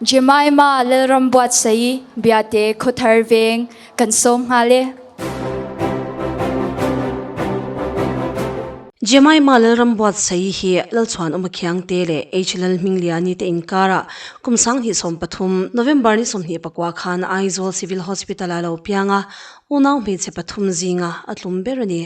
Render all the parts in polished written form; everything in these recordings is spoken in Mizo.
Jemima Lalrambuatsaii Biate Khawthar Veng kan sawm nghal e. Jemima Lalrambuatsaii hi Lalchhuanawma Khiangte leh H Lalhmingliani te inkarah kum 2013 November ni 24 khan Aizawl Civil Hospital ah lo piang a, unau hmeichhe pathum zinga a tlum ber a ni.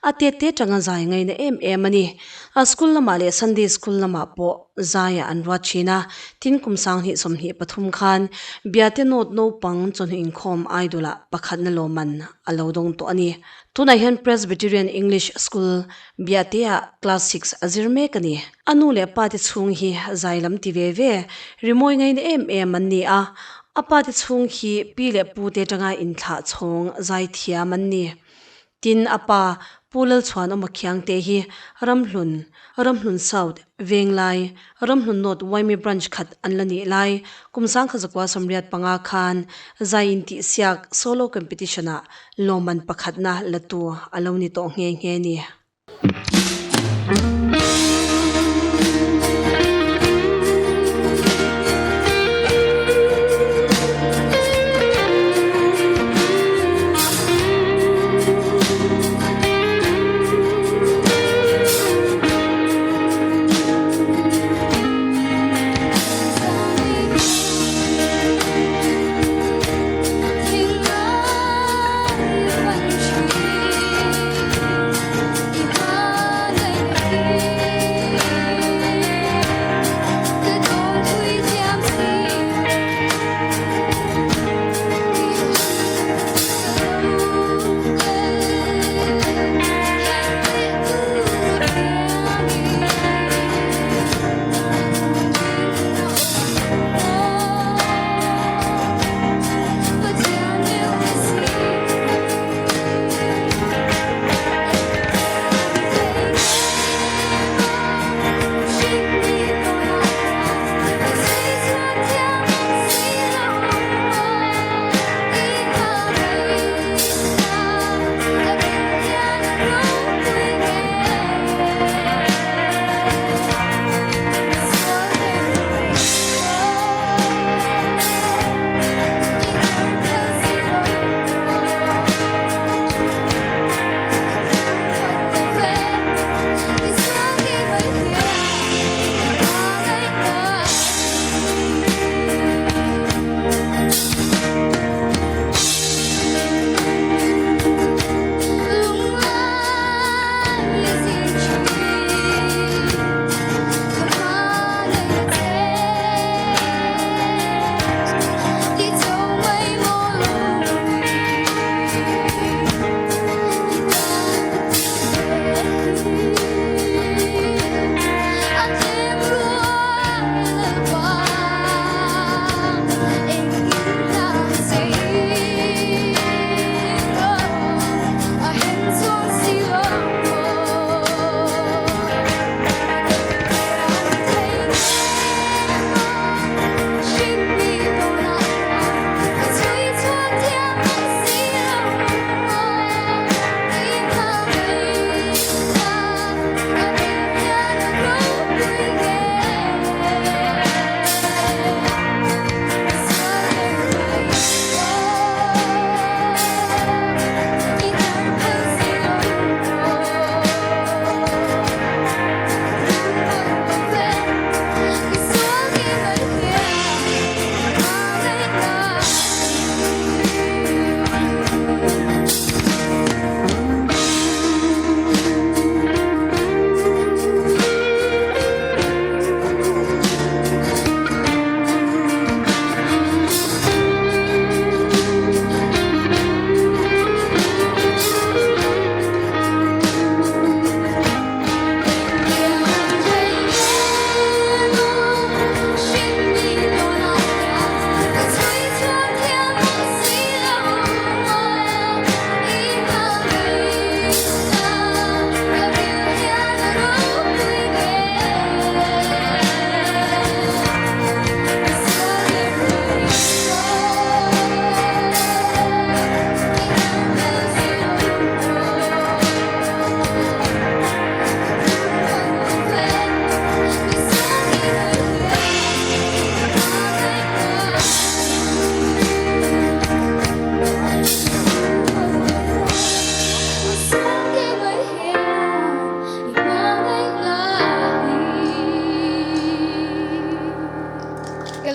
A tet te tanga zai ngaina em em a ni. A school lamah leh Sunday school lamah pawh zaiah an ruat thin a, tin kum 2023 khan Biate North naupang chawhnu inkhawm Idol-ah pakhatna lawmman a lo dawng tawh a ni. Tunah hian Presbyterian English School Biate-ah class six a zir mek a ni. A nu leh pa te chhung hi zai lam ti ve ve, rimawi ngaina em em an ni a. A pa te chhung hi pi leh pu te atanga inthlah chhawng zai thiam an ni. Tin, a pa Pu Lalchhuanawma Khiangte hi Ramhlun, Ramhlun South, Venglai, Ramhlun North Yma Branch khat an la nih lai, kum 1985 khan zai intihsiak solo competition-ah lawmman pakhatna latu a lo ni tawh nghe nghe a ni.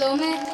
Ka lawm e.